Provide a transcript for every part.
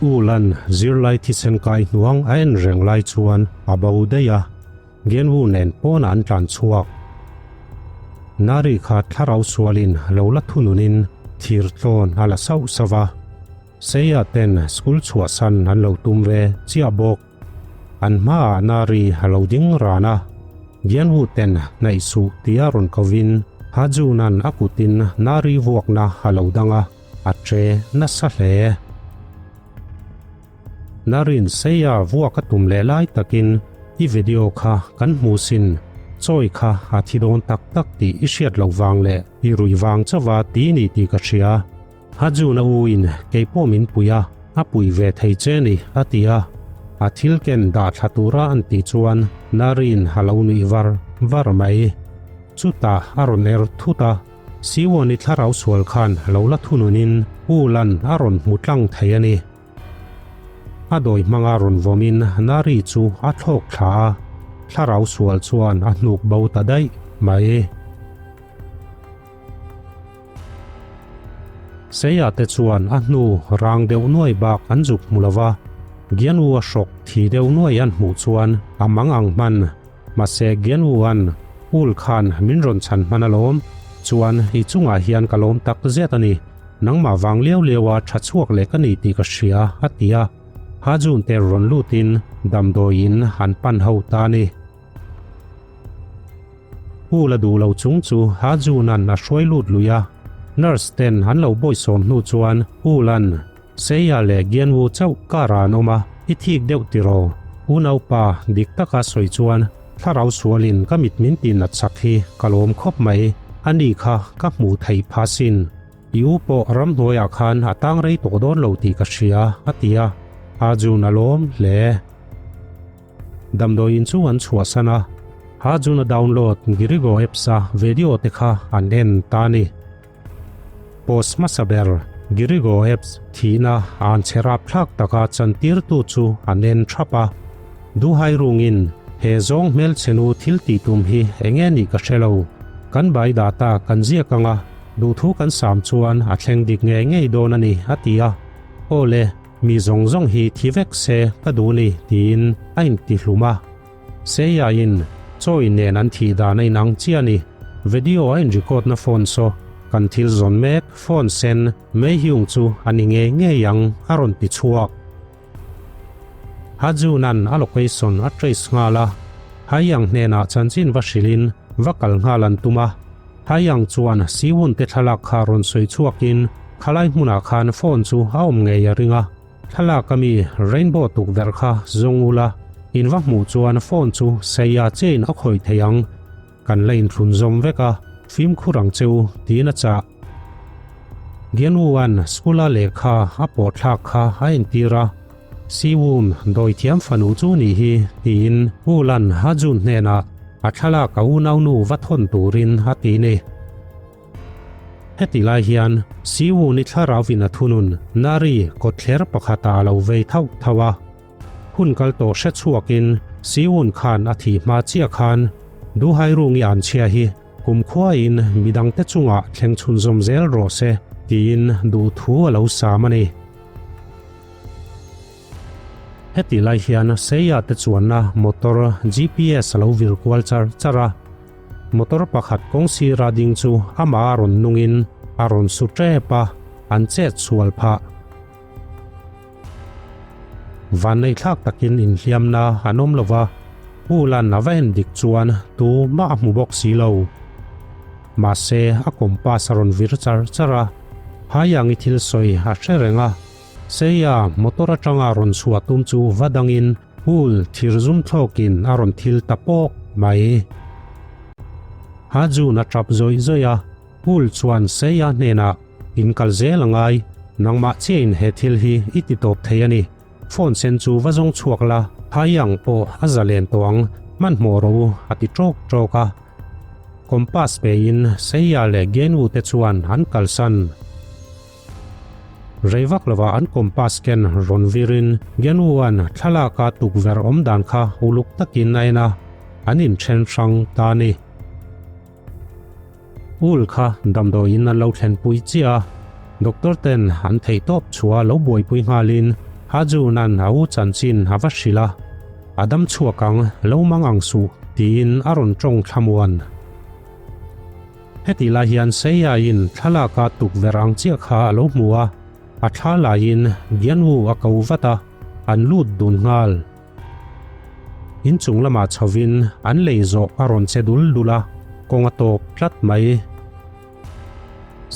U Lan zirlai thisen kai hnuang a en reng lai chuan a bo daih a, Genwu nen pawnah an tlan chhuak. Nari kha thlarau sualin lo la thununin thir tlawn a la sauh sauh a. Seia ten school chhuahsan an lo tum ve chiah bawk. An hmaah Nari a lo ding ran a, Genwu ten hnaih suh tia rawn kovin Hajuna'n a kutin Nari vuakna a lo dang a, a che nasa hle. Narin Seia vuak a tum leh lai takin i video kha kan hmu sin, chawi kha a thi dawn tak tak tih i hriat loh vang leh i rui vang chauha ti ni tih ka hria. Hajun a u in kei pawh min pui a, a pui ve thei che ni a ti a. A thil ken dah thla tura an tih chuan Narin a lo nuih var var mai. Chutah a rawn er thut a. Siwani thlarau sual khan lo la thununin U Lan a rawn hmu tlang thei a ni. A dawi hmanga rawn vawmin Nari chu a thlawk thla a, thlarau sual chuan a hnuk bo ta daih mai. Seia te chuan a hnu rang deuh nuai bak an zuk hmu lo va, Gianwu a hrawk thi deuh nuai an hmuh chuan a mang ang hman. Mahse Gianwu-a'n Ul khan min rawn chhan hman alawm, chuan i chungah hian ka lawm tak zet a ni, nangmah vang liau liaua tha chhuak leh ka ni tih ka hria, a ti a. Ha Jun te rawn lutin damdawiin an pan ho ta a ni. Ul a duh lo chung chu Ha Jun-a'n a hruai lut lui a, nurse ten an lo bawisawm hnu chuan Ul-a'n, Seia leh Gianwu chauh karah an awm a, i thik deuh tiraw? Unaupa dik taka sawi chuan thlarau sualin ka mit min ti nat chak hi ka lawm khawp mai, a ni kha ka hmuh theih pha sin. I u pawh ramhnuaiah khan a tang rei tawh dawn lo tih ka hria, a ti a, Arjun a lawm hle. Damdawiin chu an chhuahsan a, Arjun a download Girigo apps-a video te kha an en ta a ni. Post hmasa ber, Girigo Apps thihna an che rapthlak taka chantirtu chu an en thap a. Duhai rungin he zawng hmelchhenu thil tih tum hi eng nge nih ka hre lo. Kan bai data kan ziak anga duhthu kan sam chuan a thleng dik ngei ngei dawn a ni, a ti a. Aw le, mi zawng zawng hi thi vek se ka duh ni, tiin a intihlum a. Seiain chawi nen an thih dan a inang chiah a ni. Video a in-record na phone saw kan thil zawn mek phone sen Meihyung chu a ni ngei ngei ang a rawn ti chhuak. Hajuna'n a location a trace nghal a, Haiyang hnenah chanchin va hrilhin va kal nghal an tum a. Haiyang chuan Siwon te thlalak kha rawn sawi chhuakin khalai hmunah khan phone chu a awm ngei a ring a. Thlalak ami rainbow tukverh kha zawng ula, in va hmuh chuan phone chu seia chain a khawih thei ang. Kan la inthlun zawm vek a, fimkhur ang che u, tiin a chah. Gianwu-a'n school-a lehkha a pawh thlak kha a entir a, Siwun dawithiam fanu chu nih hi, tiin Hu-lan Ha-jun hnenah a thlalak a unaunu va thawn turin a ti ni. Heti lai hian Siwu ni thlarauin a thunun Nari kawtthler pakhatah a lo vei thauh thauh a. Hun kal tawh hre chhuakin Siwun khan a thih hma chiah khan Duhai Rungi anchhia hi kumkhuain midangte chungah thleng chhunzawm zel rawh se tiin duhthu a lo sam a ni. Heti lai hian Seia te chuanna motor GPS a lo vir kual char char a. Motor pakhat kawng sira ding chu amah a rawn nungin a rawn su tep a, an chet sual phah. Vanneihthlak takin inhliamna an awm lo va, Hulan a va en dik chuan tu mah a hmu bawk si lo. Mahse, a compass a rawn vir char char a, Haiangi thil sawi a hre reng a, Seia motor atanga rawn chhuah tum chu va dangin Hul thir zum thlawkin a rawn thil ta pawk mai. Ha Jun a tap zawih zawih a, Hul chuan Seia hnenah, In kal zel a ngai, nangmah chiahin he thil hi i ti tawp thei a ni. Phone sen chu va zawng chhuak la, Haiyang pawh a zalen tawh ang, hmanhmawh rawh u, a ti tawk tawk a. Compass pein Seia leh Genwu te chuan an kalsan. Rei vak lovah an compass ken rawn virin Genwu-a'n thlalaka tukverh awm dan kha uluk takin a en a, an inthen hrang ta a ni. Ul kha damdawiin an lo thlenpui chiah a, doctor ten an theihtawp chhuah lo buaipui nghalin Hajuna'n a u chanchin a va hrilh a, A dam chhuak ang, lo mang ang suh, tiin a rawn tawng thlamuan. Hetih lai hian Seiain thlalaka tukverh ang chiah kha a lo hmu a, a thla laiin Gianwu a ko vat a, an lut dun nghal. Inchung lamah chhovin an lei zawh a rawn che dul dul a, kawng a tawp tlat mai.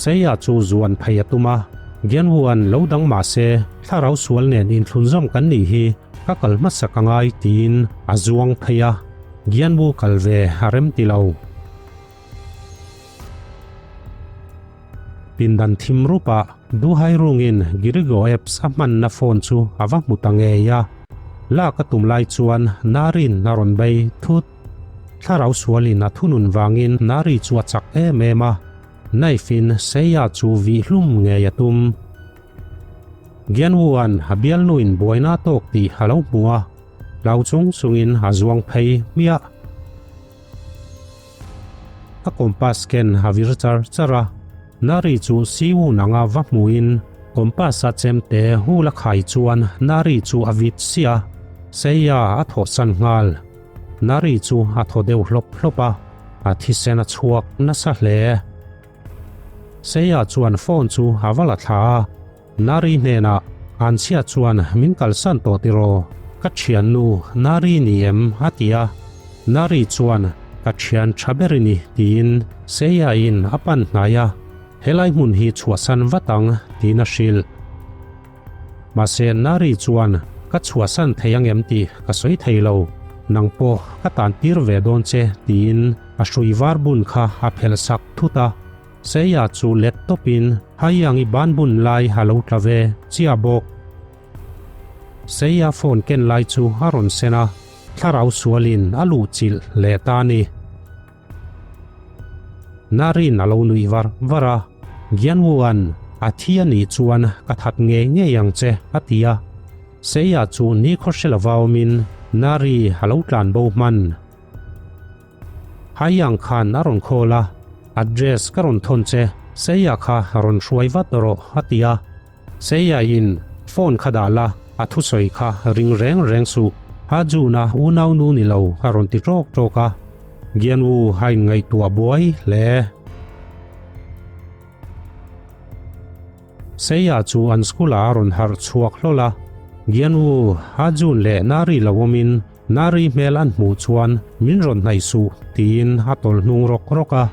Seia chu zuan phei a tum a, Gianwu-a'n lo dang mah se thlarau sual nen inthlunzawm kan nih hi ka kal hmasak a ngai tiin a zuang phei a, Gianwu kal ve a rem ti lo. Pindan thim rupah Duhai rungin Girigo apps a hmanna phone chu a va hmu ta ngei a, lak a tum lai chuan Narin a rawn bei thut. Thlarau sualin a thunun vangin Nari chu a chak em em a, knife-in Seiya chu vih hlum ngei a tum. Gianwu-a'n a bialnuin buaina a tawk tih a lo hmu a, hlau chung chungin a zuang phei hmiah. A compass ken a vir char char a, Nari chu Siwu nanga va hmuin compass-a chemte hul a khai chuan Nari chu a vit siah a, Seiya a thawhsan nghal. Nari chu a thaw deuh hlawp hlawp a, a thisen a chhuak nasa hle. Seia chuan phone chu a va la thla a, Nari hnenah, Anchhia chuan min kalsan tawh tiraw? Ka thiannu Nari ni em? a ti a. Nari chuan, Ka thian tha ber i ni, tiin Seia in a pan hnai a, Helai hmun hi chhuahsan vat ang, tiin a hrilh. Mahse Nari chuan ka chhuahsan thei angem tih ka sawi thei lo, nang pawh ka tan tir ve dawn che tiin a hrui var bun kha a phelh sak thut a. Seia chu let tawpin Haiyangi ban bun lai a lo tla ve chiah bawk. Seia phone ken lai chu a rawn sen a, thlarau sualin a luhchilh leh ta a ni. Narin a lo nuih var var a, Gianwu-a'n a thi a nih chuan ka that ngei ngei ang che a ti a. Seia chu nikhaw hre lova awmin Nari a lo tlan bo hman. Haiyang khan a rawn call a, Address ka rawn thawn che, Seia kha rawn hruai vat rawh a ti a. Seia-in phone kha dah la, a thusawi kha ring reng reng suh. Ha Jun-a unaunu ni lo a rawn ti ṭawk ṭawk a. Gianwu a inngaihtuah buai hle. Seia chu an school-ah a rawn harh chhuak hlawl a. Gianwu, Ha Jun leh Nari lo awmin Nari hmel an hmuh chuan min rawn hnaih suh tiin a tawlh hnung rawk rawk a,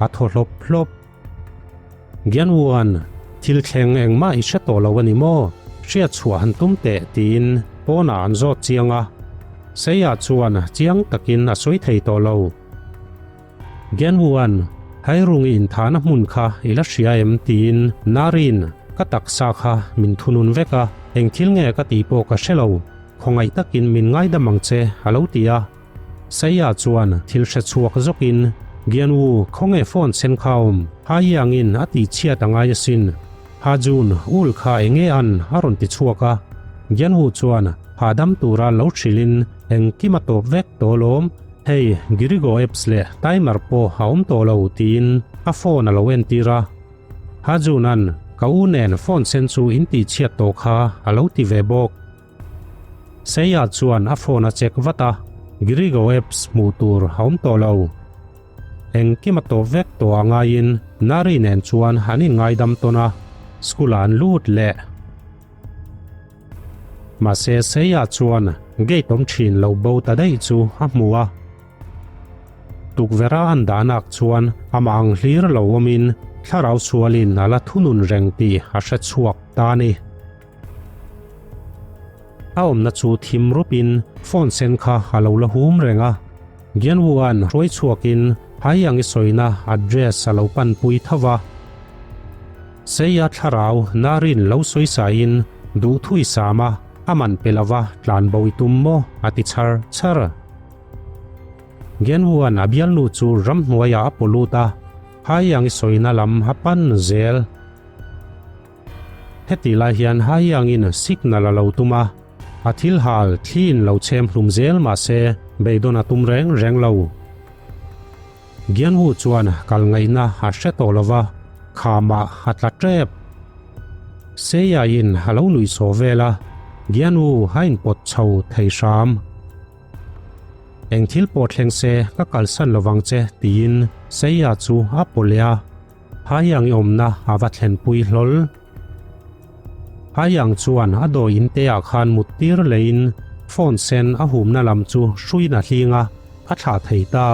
a thaw hlawp hlawp. Gianwuan, Thil thleng engmah i hre tawh lo a ni maw? Hriat chhuah han tum teh tiin pawnah an zawt chiang a. Seia chuan chiang takin a sawi thei tawh lo. Gianwuan, Hairungi inthahna hmun kha i la hria em? tiin Narin ka taksa kha min thunun vek a, eng thil nge ka tih pawh ka hre lo, khawngaih takin min ngaidam ang che a lo ti a. Seia chuan thil hre chhuak zawkin, Gianwu, khawnge phone sen kha awm? Ha Yangin a tih chhiat a ngai asin. Ha Jun, ul kha enge an? a rawn ti chhuak a. Gianwu chuan hahdam tura lo hrilhin, Engkim a tawp vek tawh lawm. Hei, Girigo apps leh timer pawh a awm tawh lo, tiin a phone a lo entir a. Ha Jun-a'n, Ka u nen phone sen chu in tih chhiat tawh kha, a lo ti ve bawk. Seia chuan a phone a check vat a, Girigo apps hmuh tur a awm tawh lo. Engkim a tawp vek tawh a ngaiin Nari nen chuan an inngaidam tawn a, school ah an lut leh. Mahse Seia chuan gate awm thin lo bo ta daih chu a hmu a. Tukverha an dahnak chuan amah ang hlir lo awmin thlarau sualin a la thunun reng tih a hre chhuak ta a ni. A awmna chu thim rupin phone sen kha a lo la hum reng a. Gianwu-a'n hruai chhuakin Haiyangi sawina address a lo panpui tho va. Seia thlarau Narin lo sawi sain duhthui sam a, a man pe lova tlan bo i tum maw a ti chhar chhar. Gianwu-a'n a bialnu chu ramhnuaiah a paw lut a, Haiyangi sawina lam a pan zel. Heti lai hian Haiyangin signal a lo tum a, a thil hal thliin lo chhem hlum zel mah se beidawn a tum reng reng lo. Gianwu chuan kal ngaihna a hre tawh lo va, khamah a tla tep. Seiain a lo nuihsaw vel a. Gianwu a inpawt chho thei hram. Eng thil pawh thleng se ka kalsan lovang che tiin Seiya chu a paw leh a, Haiyang i awmna a va thlenpui hlawl. Haiyang chuan a dawi in te ah khan mut tir leiin phone sen a humna lam chu hruiin a hling a, a thlah thei ta.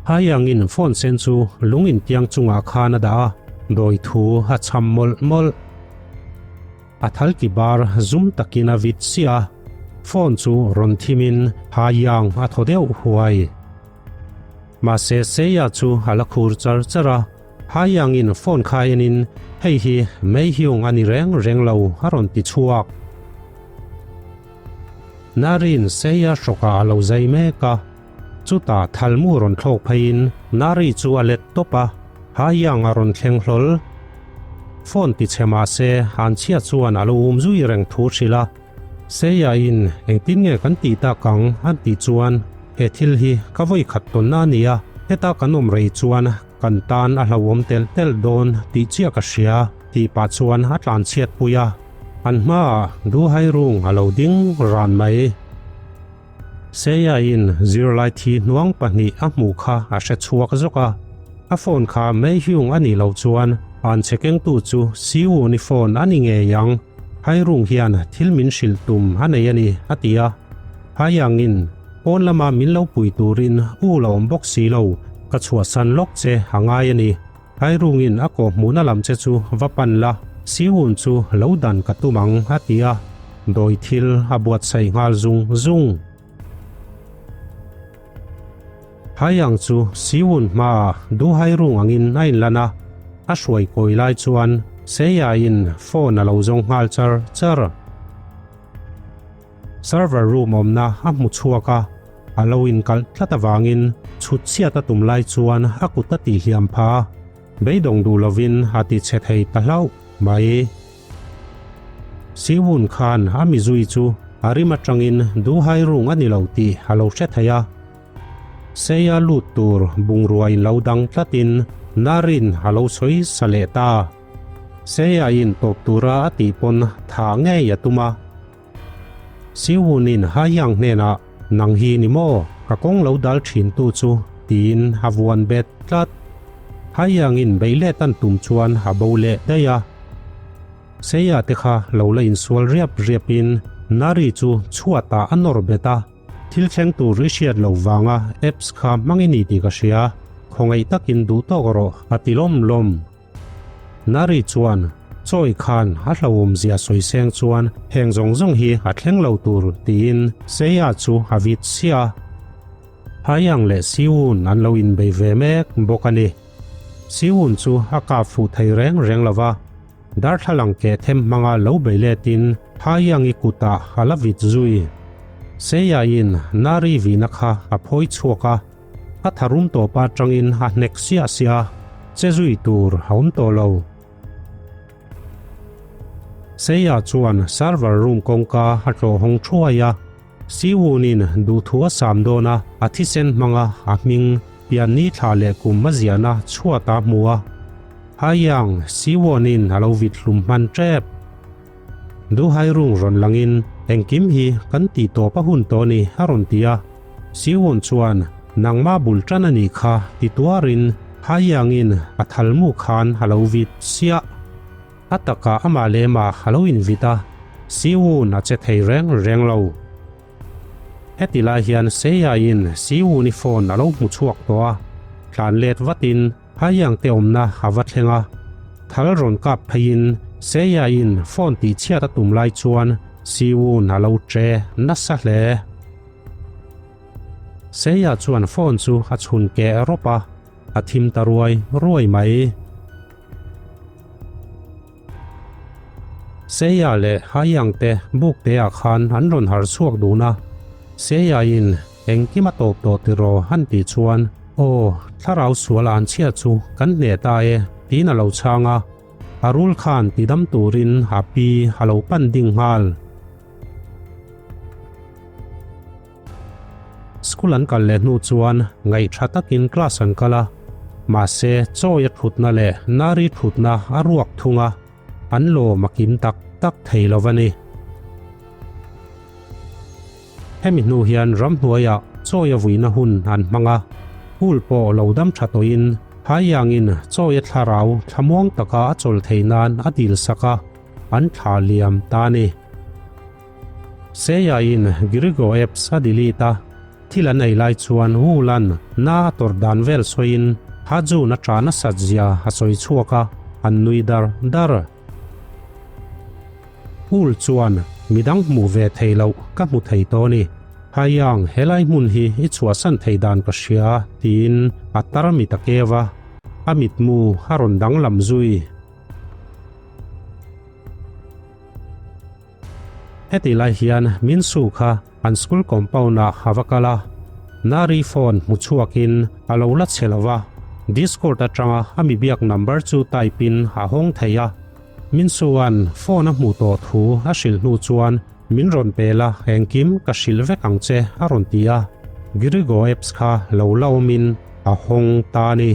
Haiyangin phone sen chu lung intiang chungah khan a dah a, dawi thu a cham mawlh mawlh. A thal ki bar zum takin a vit chiah a, phone chu rawn thimin Haiyang a thaw deuh huai. Mahse Seiya chu a la khur char char a, Haiyangin phone kha enin hei hi Meihyung a ni reng reng lo a rawn ti chhuak. Nari'n Seiya hrawkah a lo zai mek a, chutah thalmu rawn thlawk pheiin Nari chu a let tawp a, Haiyang a rawn thleng hlawl. Phone ti chhe mahse Hanchhia chuan a lo um zui reng thu hrilh a, Seia in engtin nge kan tih tak ang an tih chuan he thil hi ka vawi khat tawnna a ni a, heta kan awm rei chuan kan tan a hlauhawm telh telh dawn tih chiah ka hria tih pah chuan a tlan chhiat pui a, an hmaah Duhai rung a lo ding ran mai. Seia in zirlai thi hnuang pahnih a hmuh kha a hre chhuak zawk a, a phone kha Meihyung a nih loh chuan an che kengtu chu Siwoo-ni phone a ni ngei ang, Hairung hian thil min hrilh tum a nei a ni, a ti a. Haiyangin pawn lama min lo pui turin u la awm bawk si lo, ka chhuahsan lawk che a ngai a ni. Hairungin a kawhhmuhna lam che chu va pan la, Siwun chu lo dan ka tum ang, a ti a. Dawi thil a buatsaih nghal zung zung. Haiyang chu Siwun hmaah Duhairung angin a inlan a, a hruai kawi lai chuan Seiya-in phone a lo zawng nghal char char. Server room awmna a hmu chhuak a, a lo inkalh tlat avangin chhut chhiat a tum lai chuan a kut a tihliam pha a, beidawng duh lovin a ti chhe thei ta hlauh mai. Siwun khan a mizui chu a rim atangin Duhairung a ni lo tih a lo hre thei a. Seia lut tur bungrua in lo dang tlatin Narin a lo sawi sa leh ta. Seia in tawp tura a tih pawn tha ngei a tum a. Siwunin Haiyang hnenah, Nang hi ni maw, ka kawng lo dal thin tu chu, tiin a vuan bet tlat. Haiyangin beih let an tum chuan a bo leh daih a. Seia te kha lo la insual riap riapin Nari chu chhuatah a nawr bet a. Thil thleng tur i hriat loh vanga apps kha hmang i ni tih ka hria, khawngaih takin duh tawk rawh a ti lawm lawm. Nari chuan chawi khan a hlauhawmzia sawi seng chuan heng zawng zawng hi a thleng lo tur tiin Seiya chu a vit chiah a. Haiyang leh Siwun an lo inbei ve mek bawk a ni. Siwun chu a kap fuh thei reng reng lo va. Darthlalang keh them hmanga lo bei letin Haiyang-i kutah a la vit zui. Seiya-in Nari vihna kha a phawi chhuak a, a tharum tawpa atangin a hnek siah siah a, che zui tur a awm tawh lo. Seiya chuan server room kawngka a tlawh hawng thuai a, Siwunin duhthu a sam dawn a, a thisen hmanga a hming pianni thla leh kum a ziahna chhuat a hmu a. Haiyang, Siwunin a lo vit hlum hman tep. Duhai rung rawn langin, Engkim hi kan tih tawp a hun tawh ni, a rawn ti a. Siwun chuan, Nangmah bul tan a nih kha, ti tuarin Haiyangin a thalmu khan a lo vit chiah. A takah amah leh mah a lo invit a, Siwun a che thei reng reng lo. Heti lai hian Seiya-in Siwun-i phone a lo hmu chhuak tawh a, tlan let vatin Haiyang te awmna a va thleng a. Thal rawn kap pheiin Seiya-in phone tih chhiat a tum lai chuan Siwun a lo che nasa hle. Seiya chuan phone chu a chhun keh rawp a, a thim ta ruai ruai mai. Seia leh Haiyang te buk te ah khan an rawn har chhuak dun a, Seia in engkim a tawp tawh tiraw han tih chuan, Aw, thlarau sual an chhia chu kan hneh ta e tiin a lo chhang a, a rul khan tidam turin a pi a lo pan ding nghal. School an kal leh hnu chuan ngaih tha takin class an kal a, mahse chawi a thutna leh Nari thutna a ruak thung a, an lawm a kim tak tak. tak thei lo a ni. Hemi hnu hian ramhnuaiah chawi a vuina hun an hmang a, pool pawh lo dam tha tawhin Haiyangin chawi a thlarau thlamuang taka a chawl thei nan a dil sak a, an thla liam ta a ni. Seiain Girigo apps a delete a, thil an ei lai chuan Wulan na a tawrh dan vel sawiin Hajun a ṭah nasat zia a sawi chhuak a, an nui dar dar. Pool chuan midang hmuh ve thei loh ka hmu thei tawh a ni. Haiyang, helai hmun hi i chhuahsan thei dan ka hria, tiin a tar mit a keu a, a mitmu a rawn danglam zui. Heti lai hian Min Su kha an school compound ah a va kal a, Nari phone hmu chhuakin a lo la che lo va, Discord atanga a mi biak number chu type in a hawng thei a. Min Su-a'n phone a hmuh tawh thu a hrilh hnu chuan min rawn pel a, engkim ka hrilh vek ang che a rawn ti a, Girigo apps kha lo la awmin a hawng ta a ni.